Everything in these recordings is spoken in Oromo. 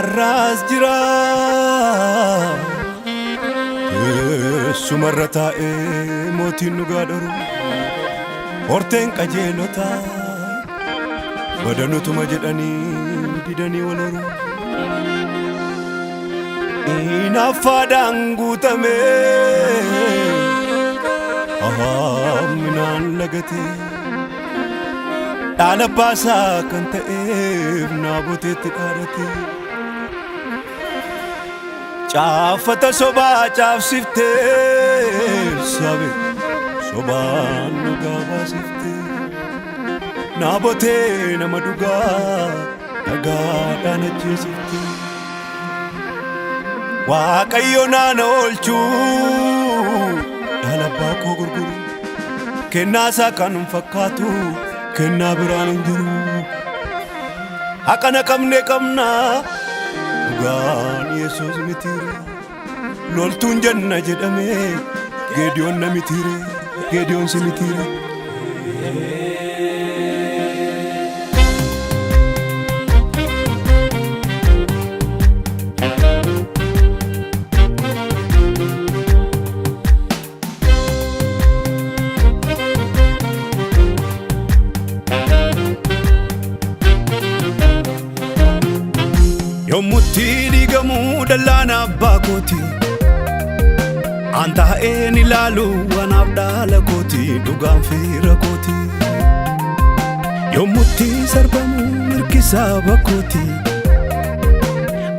Har'aas jira teessumarra taa'ee mootiin dhugaa dhoru horteen qajeelotaa badanutuma jedhanii didanii wal horu. Hinaffaadhaan guutamee hamminaan lagatee dhaala baasaa kan ta'eef naaboteetti dhaadate. Caaffata sobaa caafsiftee Elsaabe sobaan dhugaa baasiftee naabotee nama dhugaa dhagaadhaan ajjeesiftee. Waaqayyo naana oolchuu dhaala abbaa koo gurguru kennaa isaa kan hin fakkaatu kennaa biraan hin jiru. Haqa na qabne qabna dhugaan Yesuus mitiire loltuun janna jedhame Geediyoon na mitiire Geediyoon si mitiire. Yommutti diigamuu dallaan abbaa kooti. An taa'een ilaalu anaaf dhaala kooti dhugaan fira kooti. Yommutti sarbamu mirgi saba kooti.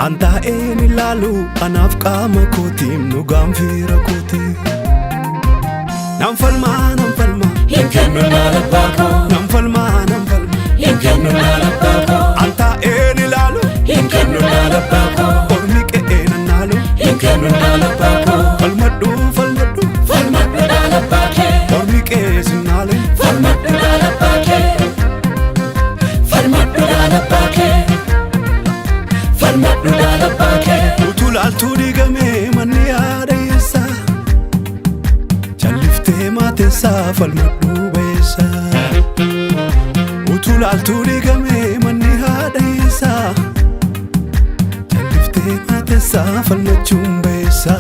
An taa'een ilaalu anaaf qaama kooti dhugaan fira kooti. Nan falmaa nan falmaa Hin kennu dhaala abbaa koo. Nan falmaa nan falmaa Hin kennu dhaala abbaa koo. An taa'een ilaalu Hin kennu dhaala abbaa koo. Ormi qe'ee nan naalu Hin kennu dhaala abbaa koo. Falmadhu falmadhu Falmadhu dhaala abbaa kee. Ormi qe'ee sin naalu Falmadhu dhaala abbaa kee. Falmadhu dhaala abbaa kee. Falmadhu dhaala abbaa kee. Utuu laaltuu diigamee manni yaada eessa Calliftee maateessaa falmadhu ba'eessa Utuu laaltuu diigamee manni haadha eessa Calliftee maateessaa falmachuun ba'eessa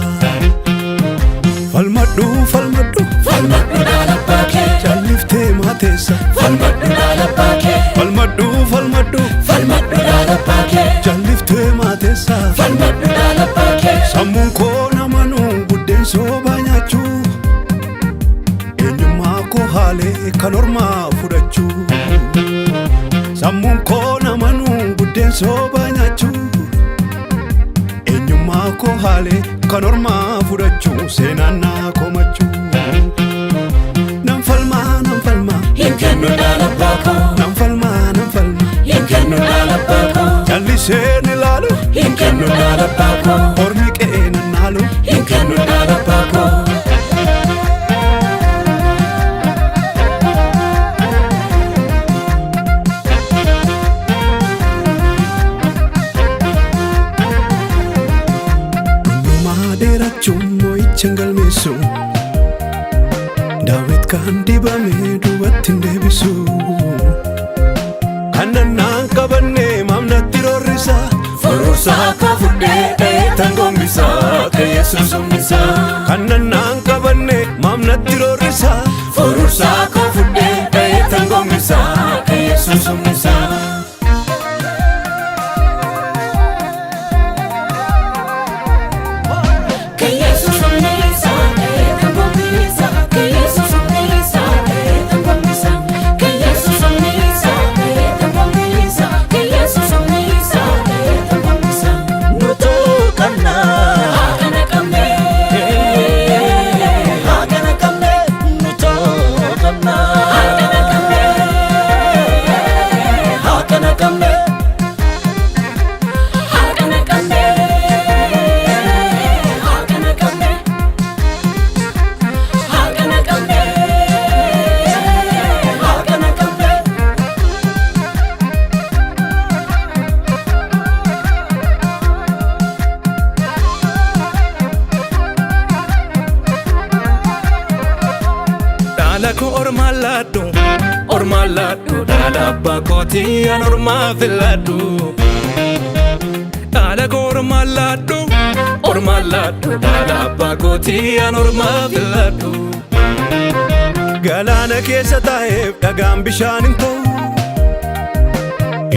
Falmadhu falmadhu Falmadhu dhaala abbaa kee. Calliftee maateessa Falmadhu dhaala abbaa kee. Falmadhu falmadhu Falmadhu dhaala abbaa kee. Calliftee maateessa Falmadhu dhaala abbaa kee. Sammuun koo namanuu buddeen soobaa nyaachuu eenyummaa koo haalee kan ormaa fudhachuu Sammuun koo namanuu buddeen soobaa nyaachuu eenyummaa koo haalee kan ormaa fudhachuu seenaan naa komachuu Nan falmaa nan falmaa Hin kennu dhaala abbaa koo. Nan falmaa nan falmaa Hin kennu dhaala abbaa koo. Calliseen ilaalu Hin kennu dhaala abbaa koo. Ormi qe'ee nan naalu Hin kennu dhaala abbaa koo. Dhullumaa dheerachuun moo'icha hin galmeessu. Daawit kan dibame duubatti hin deebisu. Kan nannaan qabanne maamnatti roorrisa. Furuursaa koo fudhee dha'ee tan gombisaa kan Yesuus humnisaa. Kan nannaan qabanne maamnatti roorrisa. Furuursaa koo fudhee dha'ee tan gombisaa kan Yesuus humnisaa. Kan Yesuus humnisaa dha'ee tan gombisaa. Kan Yesuus humnisaa dha'ee tan gombisaa. Kan Yesuus humnisaa dha'ee tan gombisaa. Kan Yesuus humnisaa dha'ee tan gombisaa. Nutuu qabna. Haakana qabnee. Haakana qabne nutuu qabna. Haakana qabnee. Haakana qabne. Haakana qabnee. Haakana qabnee. Haakana qabnee. Haakana qabne. Dhaala koo ormaan laadhu, ormaan laadhu, dhaala abbaa kootii an ormaa filadhu. Dhaala ormaan laadhu, ormaan laadhu, dhaala abbaa kootii an ormaa filadhu. Galaana keessa taa'eef dhagaan bishaan hin ta'u.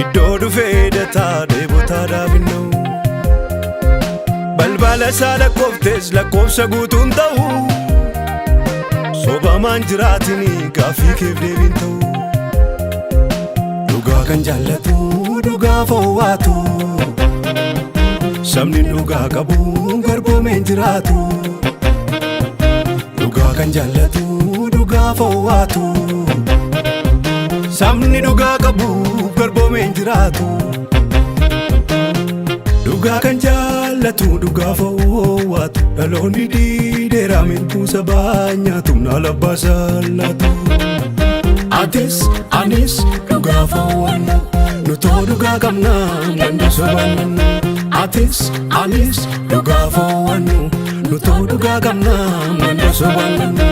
Iddoo dhufee dataa dheebotaa dhaabinna'u. Balbala isaa lakkooftes lakkoofsa guutuun ta'u. Sobamaan jiraatini gaaffii keef deebiin ta'u. Dhugaa kan jaallatu dhugaa fo'aatu. Sabni dhugaa qabu garboomeen jiraatu. Dhugaa kan jaallatu dhugaa fo'aatu. Sabni dhugaa qabu garboomeen jiraatu. Dhugaa kan jaallatu dhugaa fo'aatu. Dhaloonni diideera mirguu sabaa nyaatu naala baasallaatu. Atis anis dhugaa fo'annu, nutoo dhugaa qabna ganda sobaannu. Atis anis dhugaa fo'annu, nutoo dhugaa qabna ganda sobaannu.